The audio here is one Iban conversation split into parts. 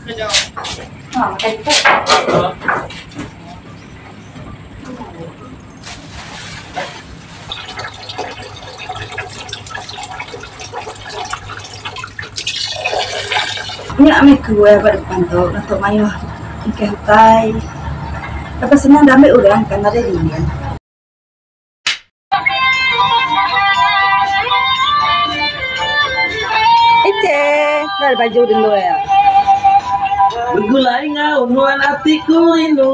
Ha, makai tu. Nya meh kuih ba depan tu ngetu mayuh engkeh utai. Lepas senang da ambi orang kan nadai dingin. Ece, dah baju dulu ya. Begulai enggau nuan atiku rindu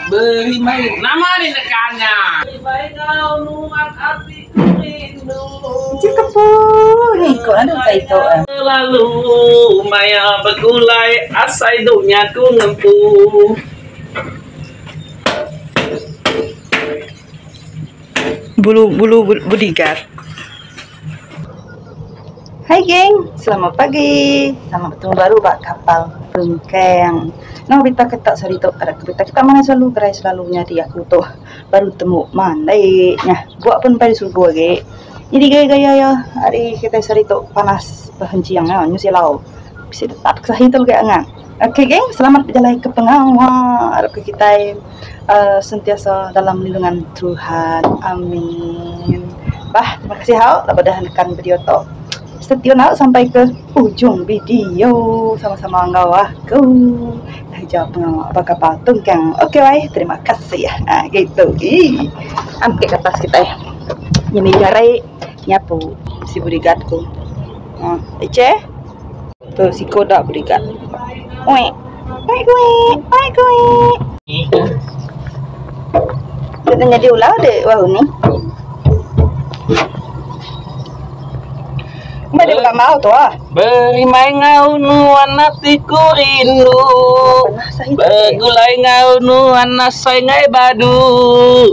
Berimai Nama ni nekan nya Berimai enggau nuan atiku rindu Ece kepu ni ikut ada utai itu. Lalu maya begulai asai dunya ku ngempu. Bulu bulu bodyguard. Hai geng, selamat pagi. Selamat betemu baru ba kapal Rungkang. Nama berita kita sehari tu? Ada ke berita kita mana selalu gerai selalu nyadi aku tu baru temu mandai nya. Buak pun empai disugu agi. Nyadi gaya gaya iya hari kitai sehari tu panas behenching nyu silau. Bisi tetap ke sahi tu lagi angat. Okay geng, selamat bejalai ke pengawa. Arap ke kitai uhh sentiasa dalam lindungan Tuhan. Amin. Bah, terima kasih hau laban dah nekan video tu. Stay tune au sampai ke ujung video sama-sama enggau aku. Ngereja pengawa ba kapal tungkang. Okay bye, terima kasih. Haa gitu. Ii. Ampi ke atas kitai. Nyadi jari nyapu si bodyguard ku. Haa, iceh. Tu siko da bodyguard. Wek. Wek kuek. Wek kuek. Dia nyadi ular dek baru ni. Ba dia buka mau tu ah. Berimai enggau nuan atiku rindu Begulai enggau nuan asai enggai badu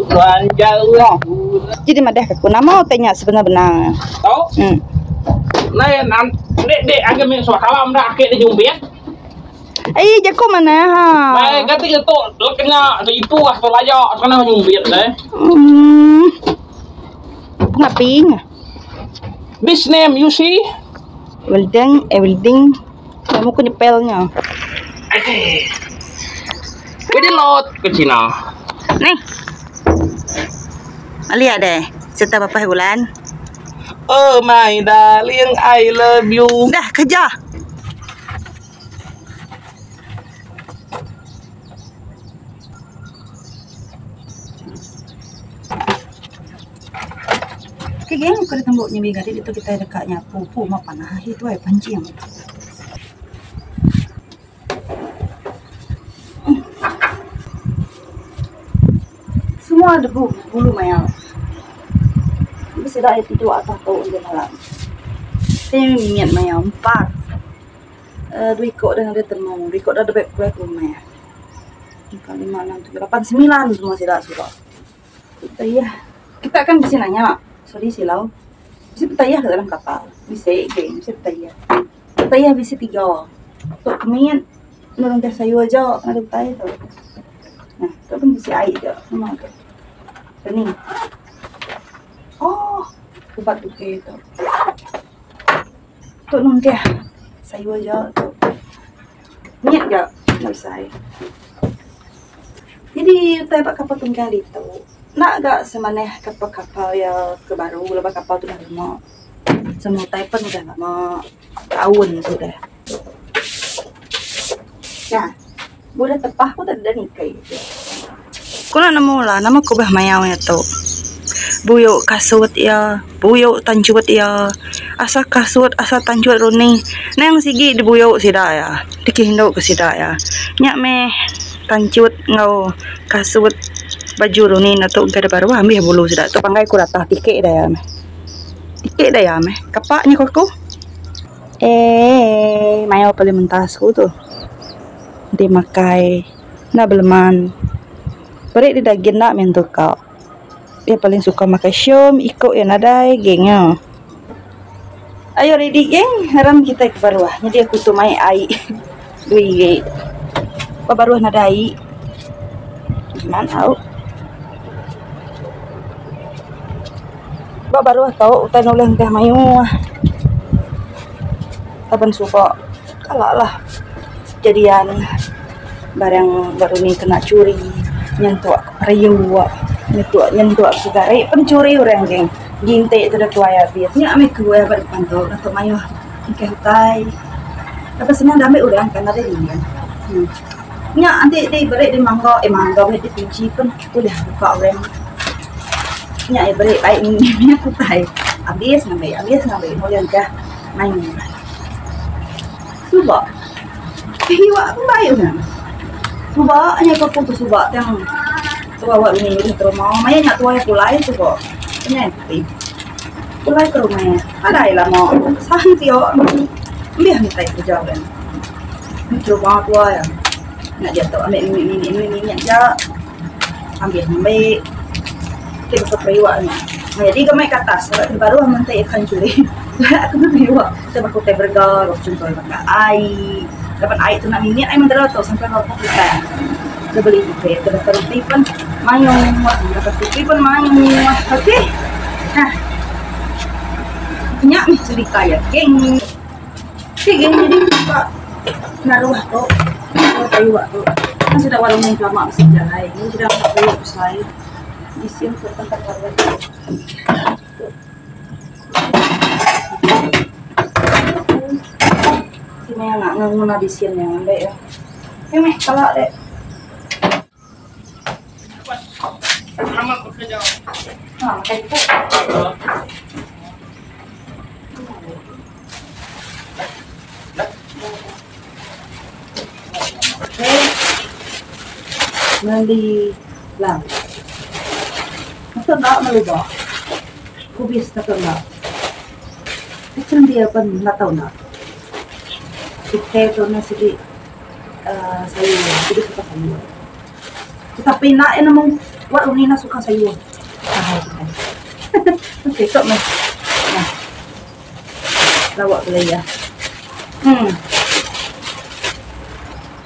Nuan jauh aku Jadi madah ke aku nama utai nya sebenar-benar. Tau. Hmm. Nai dek dek agi mih suah kala meda aki dek nyumpit. Ai jaku manah ha. Ai kati ke tu le kena ipuh tu laya kena nyumpit deh. Hmm. Pengaping. This name you see? Welding, eh welding. Kamu ku nyepel nya. Eh. Wedi lot ke Cina. Nih. Lihat deh, serta berapa bulan? Oh my darling, I love you. Dah kerja. Okay geng, aku dah tembu nyambi gari ditu kitai deka nyapu pu meh panah ahi tu ai pancing. Semua debu bulu mayau. Bisi sida iya tiduk atas tu ujung malam. Ti mimit mayau empat. uhh Dua iko da ngagai temu, dua iko da debei pulai ke rumah. Empat lima enam tujuh lapan semilan semua sida suba. Petaiyah. Kita kan bisi nanya, sorry silau. Bisi petaiyah ke dalam kapal? Bisi geng, bisi petaiyah. Petaiyah bisi tiga. Tu kemit nulung teh sayur aja ngagai utai tu. Nah, tu pun bisi ai ja. Nama tu? Bening. Oh, ubat tukey tu. Tu nungkeh sayur aja tu. Mit ga enda besai. Jadi utai ba kapal tunggal ditu enda ga semanah kapal-kapal iya ke baru laban kapal tu dah lama. Semua utai pun udah lama taun sudah. Nah, bulih tepah ku deh niki. Ku enda nemu lah nama ku bah mayau iya tu. Buyu kasut iya, buyu tanchut iya. Asal kasut, asal tanchut runi. Nang sigi dibuyu sida iya, dikindu ke sida iya. Nya meh tanchut enggau kasut baju runi ne tu engka da baruh ambih bulu sida tu panggai ku ratah tiki da iya meh. Tiki da iya meh. Kapa nya ku aku. Eee mayau paling mentas ku tu. Enti makai enda beleman. Peri deh dagin enda meh entu ka. Iya paling suka makai sium iko iya nadai geng iya. Ayo ready geng ngaran kitai ke baruh. Nyadi aku tu mai ai duit. Ba baruh nadai ai. Jimat au. Ba baruh tu utai ne ulih engkah mayuh. Laban suba kala lah. kejadian barang baru ni kena curi nyentuk periuk nyentuk nyentuk ke gari pencuri orang geng ginti tu da tuai abis nya meh kebuah ba depan tu untuk mayuh engkeh utai lepas senang da ambi orang kan nadai dinding. Nya enti di beri di mangga eh mangga meh di kunchi pun ulih buka orang. Nya iya beri baik mimit utai abis ngambi abis ngambi mung ulih engkah mayuh. Suba piwa pun baik nya. Suba nya ko ku suba tang tuai wak bini ulih trauma maya nya tuai pulai suba penyai pulai ke rumah nadai lama sahi pio mih utai kerja ben. Trauma tuai nya diatu ambi mimit mimit mimit mimit ja ambi ambi ti baka periwa nya. Nyadi ga mai ke atas sebab baruh menti akan curi. Aku periwa ti baka utai berega chunto baka ai laban ai tu nak mimit ai mentera tu sampai berapa kitai deh beli tiket deh baka roti pun mayuh baka kopi pun mayuh okey. Nah nya meh cerita iya geng. Okey geng jadi ba naruh tu kayu tu kan sida warung nya lama bisi jalai mung sida kayu besai bisin tu tempat warung. Ti meh anak nguna bisin nya ngambi iya. Nya meh kala dek. Selamat bekerja. Ha makai tu. Okey. Meli lang. Patut enda meluba. Kubis patut enda. Kacang dia pun enda tau enda. Kitai tu meh sigi uhh sayur, sigi suka sayur. Tetapi enda iya nemu wak rumi enda suka sayur. Ahai kitai. Okey tu meh. Nah. Lawak bela iya. Hmm.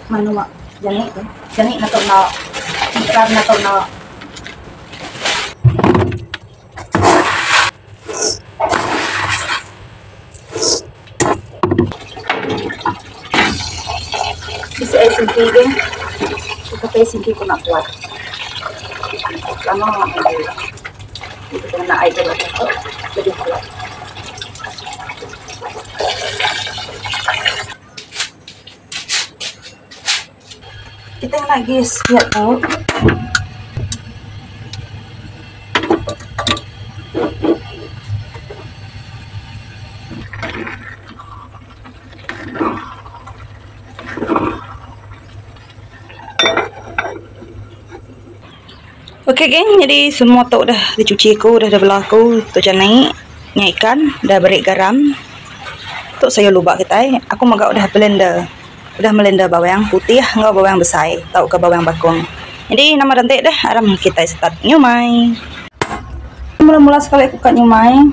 Manuk janik tu. Janik enda tau enda. Ikan enda tau enda. Bisi ai singki geng. Tetapi ai singki ku enda kuat. Lama agi. Kita ngena ai ke baka tu lebih kuat. Kita ngena gis pia tu. Okey geng, jadi semua tu dah dicuci aku, dah dibelah aku. Tu jani, nya ikan, dah beri garam. Tu sayur lubak kitai. Aku mega udah blender. Udah melender bawang putih enggau bawang besai tauka bawang bakung. Jadi nama renti deh aram kitai start nyumai. Mula-mula sekali aku ka nyumai,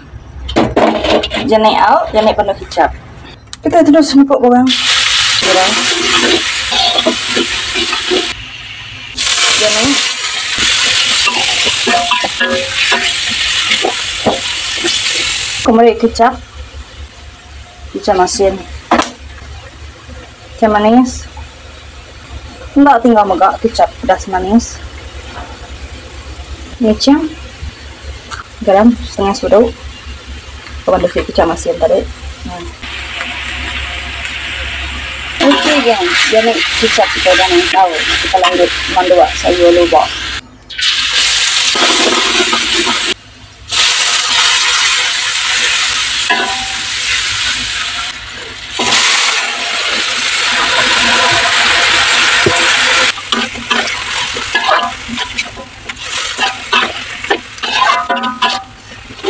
jani au, jani penuh kicap. Kitai terus nupuk bawang goreng. Jani. Ku meri kicap. Kicap masin. Kicap manis. Enda tinggal mega kicap pedas manis. Micing. Garam setengah sudu. Laban bisi kicap masin tadi. Okey geng, jani kicap kita dah nangkau. Kita lanjut mandua sayur lubok.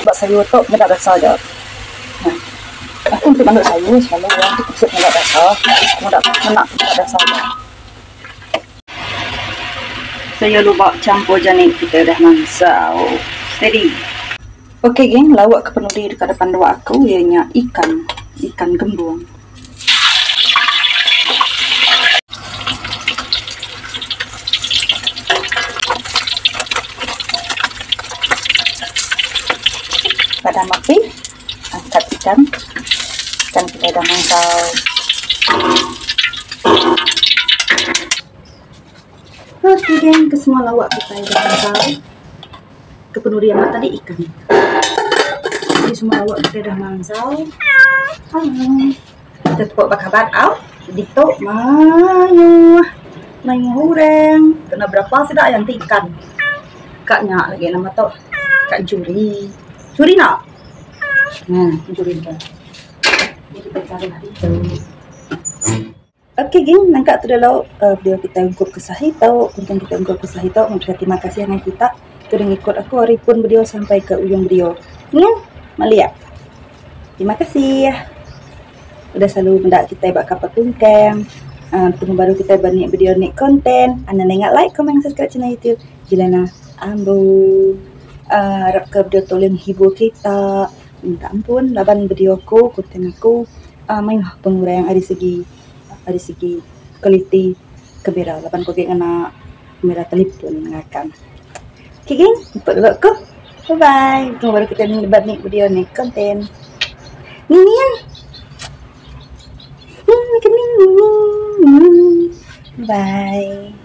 Ba sayur tu meda basa aja. Nah. Aku enti mandu sayur selalu orang ti kusut meda basa. Meda ngena meda basa aja. Sayur lubak champur jani kita udah mansau. Steady. Okey geng, lauk ke penudi deka depan dua aku iya nya ikan, ikan gembung. Padam api, angkat ikan. Ikan kita dah mansau. Okey geng ke semua lawak kitai da mansau. Ke penudi amat tadi ikan. Jadi semua lawak kitai dah mansau. Kita tepuk ba kaban au. Ditu mayuh mayuh orang kena berapa sida iya enti ikan. Ka nya lagi nama tu ka enchuri. Churi enda? Nah enchuri enda. Jadi kita taruh ditu. Okey geng nangka tu dulu video kitai ungkup ke sahi tu konten kitai ungkup ke sahi tu meri terima kasih ngagai kita ti udah ngikut aku ari pun video sampai ke ujung video. Nyin meliak. Terima kasih udah selalu meda kitai ba kapal tungkang uhh temu baru kitai ba nik video nik konten anang ingat like comment subscribe channel youtube Jelana Ambu uhh arap ke video tu ulih menghibur kita minta ampun laban video aku konten aku. Mayuh pengurang ari segi ari segi kualiti kamera laban ku agi ngena kamera telefon ngakan. Okay geng empat dulu ku. Bye bye. Temu baru kita ba nik video nik content. Ninin. Bye.